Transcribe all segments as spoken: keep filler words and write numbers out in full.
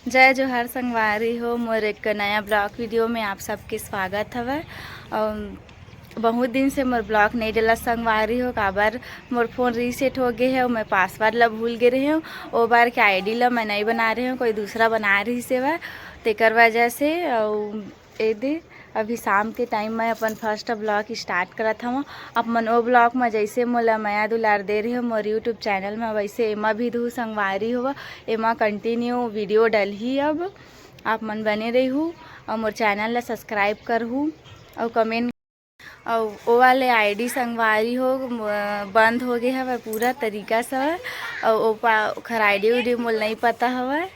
जय जोहार संगवारी हो, मोर एक नया ब्लॉग वीडियो में आप सबके स्वागत हवय। अम, बहुत दिन से मोर ब्लॉग नइ डलत संगवारी हो, काबर मोर फोन रीसेट हो गे हे अउ मैं पासवर्ड ला भूल गे रहेंव। ओ बार के आईडी ला मैं नइ बना रहेंव, कोई दूसरा बना रहिस हवय, तेकर वजह से। अउ ए दे, अभी शाम के टाइम मैं अपन फर्स्ट ब्लॉग स्टार्ट करत हवं। आप मन ओ ब्लॉग म जइसे मोला मया दुलार दे रहे हो मोर यूट्यूब चैनल म, वइसे एमा भी दू संगवारी हो, एमा कंटिन्यू वीडियो डलही। अब आप मन बने रहू अउ मोर चैनल ला सब्सक्राइब करहू अउ कमेंट। अउ ओ वाले आईडी संगवारी हो, म-, बंद हो गे हवय पूरा तरीका से। अउ ओ पा-, ओखर आईडी उडी मोला नइ पता हवय,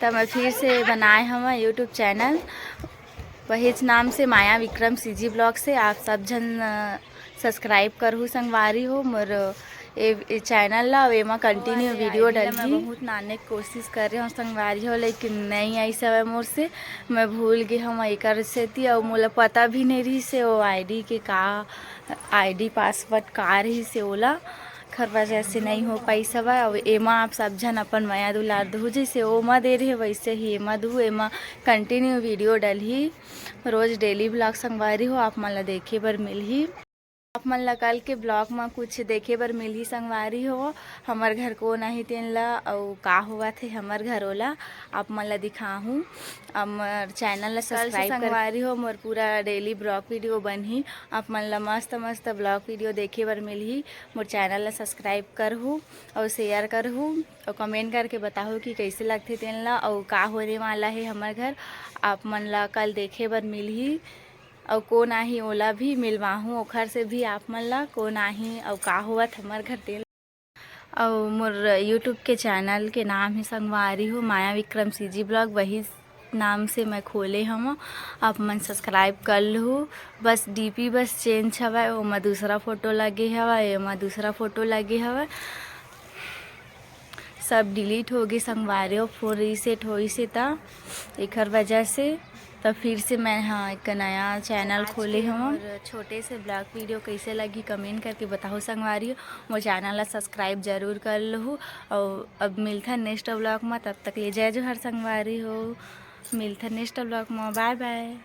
त मैं फिर से बनाए हवं यूट्यूब चैनल, वहीच नाम से माया विक्रम सीजी ब्लॉग से। आप सब झन, अ, सब्सक्राइब करहू संगवारी हो मोर ए, ए चैनल ला, अउ एमा कंटिन्यू वाले वीडियो आईडी ला मैं डलही। बहुत नाने के कोशिश कर रहे हवं संगवारी हो, लेकिन नइ आइस हवय मोर से, मैं भूल गे हवं एकर सेती, अउ मोला पता भी नइ रहिस हे ओ आईडी के का, आईडी पासवर्ड का रहिस हे ओला, खर वजह से नइ हो पाइस हवय। अउ एमा आप सब झन अपन मया दुलार दहू, जइसे ओमा दे रहे वइसे ही एमा दहू। एमा कंटिन्यू वीडियो डलही, रोज डेली ब्लॉग संगवारी हो, आप मन ला देखे बर मिलही। आप मन ला कल के ब्लॉग म कुछ देखे बर मिलही संगवारी हो, हमर घर कोन आही तेन ला, अउ का होवत हे हमर घर ओला आप मन ला दिखाहूँ। हमर चैनल ला कल से सब्सक्राइब कर संगवारी हो, मोर पूरा डेली ब्लॉग वीडियो बनही। आप मन ला मस्त मस्त ब्लॉग वीडियो देखे बर मिलही। मोर चैनल ला सब्सक्राइब करहू अउ शेयर करहू अउ कमेंट करके बताहू कि कइसे लगथे तेन ला अउ का होने वाला हे हमर घर। आप मन ला कल देखे बर मिलही। अउ कोन आही ओला भी मिलवाहूँ, ओखर से भी आप मन ला कोन आही अउ का होवत हमर घर तेन। अउ मोर यूट्यूब के चैनल के नाम हे संगवारी हो माया विक्रम सीजी ब्लॉग, वही नाम से मैं खोले हवं। आप मन सब्सक्राइब कर लहू। बस डीपी बस चेंज हवय, ओमा दूसरा फोटो लगे हवय, एमा दूसरा फोटो लगे हवय। सब डिलीट हो गे संगवारी हो, फोन रीसेट होइस हे त एखर वजह से। त फिर से मैं ह एक नया चैनल आज खोले के हवं। मोर छोटे से ब्लॉग वीडियो कइसे लगी कमेंट करके बताहू संगवारी हो। मोर चैनल ला सब्सक्राइब जरूर कर लहू। अउ अब मिलथन नेक्स्ट ब्लॉग म, तब तक ले जय जोहार संगवारी हो। मिलथन नेक्स्ट ब्लॉग म, बाय बाय।